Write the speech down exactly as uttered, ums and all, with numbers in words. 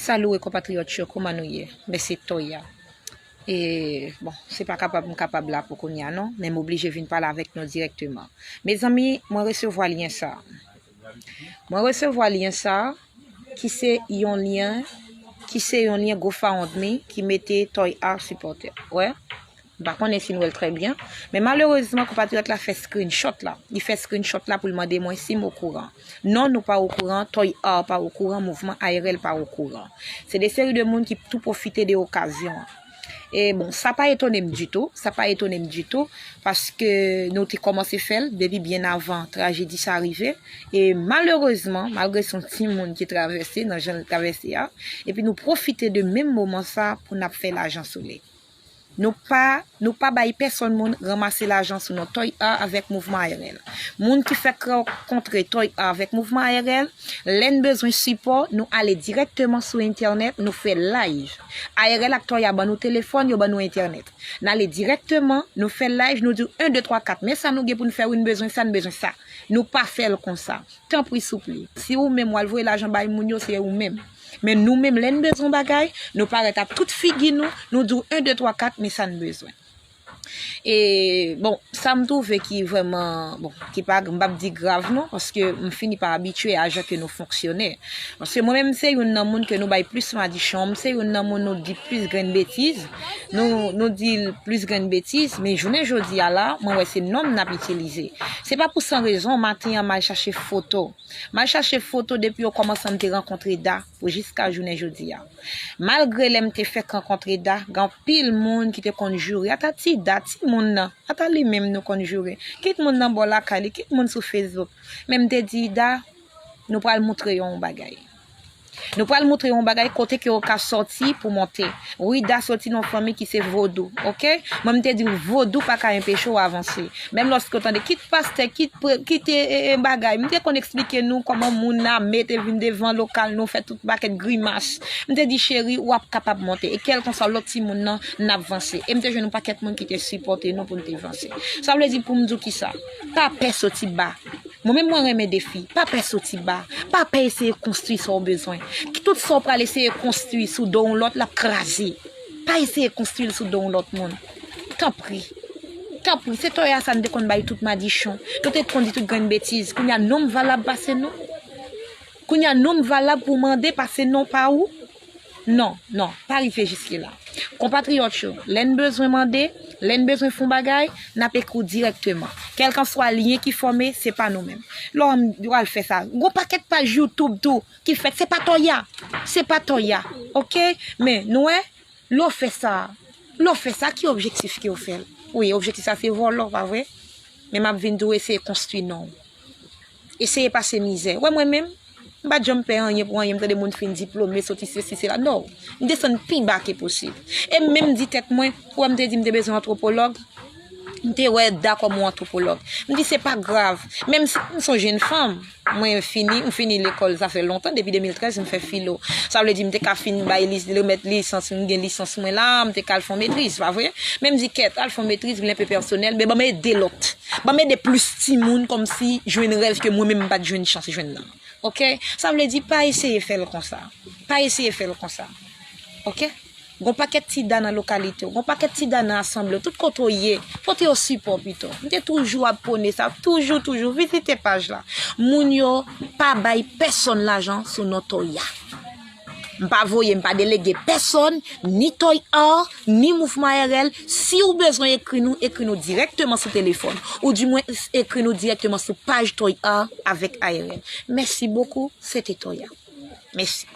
Salut konpatriyòt yo, kòman nou ye? Men se Toya. E, bon, se pa kapab m kapab la pou kounye a non, men m oblije vin pale avèk nou dirèkteman. Mezanmi, mwen resevwa lyen sa. Mwen resevwa lyen sa, ki se yon lyen, ki se yon lyen GoFundMe ki mete Toy Art Supporter. Wè, m pa konnen si n wè l trè byen, men malerezman, konpatriyòt la fè screenshot la. Li fè screenshot la pou l mande mwen si m okouran. Non, nou pa okouran, Toy Art pa okouran, mouvman A R L pa okouran. Se de seri de moun ki tou pwofite de okazyon an. E bon, sa pa etone m ditou, sa pa etone m ditou, paske nou te kòmanse fè l depi byen avan trajedi sa rive. E malerezman, malgre se yon timoun ki travèse nan jan l travèse a, epi nou pwofite de menm moman sa pou n ap fè lajan sou li. Nou pa, nou pa bay pèsonn moun ranmase lajan sou non Toy Art avèk mouvman A R L. Moun ki fèk rankontre Toy Art avèk mouvman A R L, lè n bezwen sipò, nou ale dirèkteman sou entènèt, nou fè live. A R L ak Toy Art ban nou telefòn, yo ban nou entènèt. N ale dirèkteman, nou fè live, nou di w en, de, twa, kat, men sa nou gen pou n fè, wi, n bezwen sa, n bezwen sa. Nou pa fè l konsa. Tanpri, souple. Si ou menm w al voye lajan bay moun yo, se ou menm. Men nou menm, lè n bezwen yon bagay, nou parèt ak tout figi nou, nou di w en, de, twa, kat, men sa n bezwen. E, bon, sa m twouve ki vrèman, bon, ki pa, m p ap di grav non, paske m fini pa abitye a jan ke nou fonksyone. Paske mwen menm, m se youn nan moun ke nou bay plis madichon, m se youn nan moun nou di plis grenn betiz, nou, nou di l plis grenn betiz, men jounen jodi a la, mwen wè se non m n ap itilize. Se pa pou san rezon, maten an, m al chache foto. M al chache foto depi yo kòmanse m te rankontre Da pou jiska jounen jodi a. Malgre lè m te fèk rankontre Da, gen anpil moun ki te konn joure, ata ti Da, timoun nan, ata li menm nou konn joure. Kit moun nan bò lakay li, kit moun sou Facebook. Men m te di, Da, nou pral montre yo yon bagay. Nou pral montre yo yon bagay kote ke yo ka sòti pou monte. Wi, Da sòti nan yon fanmi ki se vodou, oke? Mwen, m te di w, vodou pa ka enpeche w avanse. Menm lòske w tande kit pastè, kit pre-, kit, e, e, e, bagay. M te konn eksplike nou kòman moun ame te vin devan lokal nou, fè tout pakèt grimas. M te di, cheri, w ap kapab monte. E kèlkanswa lòt timoun nan, n ap vanse. E m te jwenn yon pakèt moun ki te sipòte nou pou n te vanse. Sa vle di pou m di w kisa? Pa pè soti ba. Mwen menm mwen renmen defi. Pa pè soti ba. Pa pè eseye konstwi sa w bezwen. Tout sa w pral eseye konstwi sou do yon lòt, l ap kraze. Pa eseye konstwi l sou do yon lòt moun. Tanpri. Tanpri, se Toya sa n te konn bay tout madichon. Nou te konn di tout grenn betiz. Kounye a non m valab pase non. Kounye a non m valab pou mande pase non pa ou. Non, non, pa rive jiske la. Konpatriyòt yo, lè n bezwen mande, lè n bezwen fè yon bagay, n ap ekri w dirèkteman. Kèlkanswa lyen ki fòme, se pa nou menm. Lè w al fè sa, gon pakèt paj YouTube tou ki fèt, se pa Toya. Se pa Toya. Oke? Men, nou wè, lè w fè sa, lè w fè sa, ki objektif ke w fè l? Wi, objektif sa se vòlò, pa vre? Men m ap vin di w eseye konstwi non w. Eseye pase mizè. Wè mwen menm, m pa t janm pè anyen pou anyen, m tande moun fin diplome, soti sesi, sela. No. M desann pi ba ke posib. E m menm di tèt mwen, ou wè m te di m te bezwen antwopològ, m te wè Da kòm yon antwopològ. M di se pa grav. Menm si m se yon jenn fanm, mwen fini, m fini lekòl, sa fè lontan, depi de mil trèz m fè filo. Sa vle di m te ka fin bay lis-, remèt lisans, m gen lisans mwen la, m te ka al fè yon metriz, pa vre? Men m di kèt, al fè yon metriz, vin enpe pèsonèl, men ban m ede lòt. Ban m ede plis timoun kòmsi jwenn rèv ke mwen menm m pa t jwenn chans jwenn nan. Oke? Sa vle di pa eseye fè l konsa. Pa eseye fè l konsa. Oke? Gon pakèt ti Da nan lokalite w, gon pakèt ti Da nan asanble w, tout kote w ye, pote yo sipò pito. M te toujou ap pwone sa, toujou, toujou, vizite paj la. Moun yo pa bay pèsonn lajan sou non Toya. M pa voye, m pa delege pèsonn, ni Toy Art, ni Mouvman A R L. Si w bezwen ekri nou, ekri nou dirèkteman sou telefòn. Ou di mwen ekri nou dirèkteman sou paj Toy Art avèk A R L. Mèsi bokou, se te Toya. Mèsi.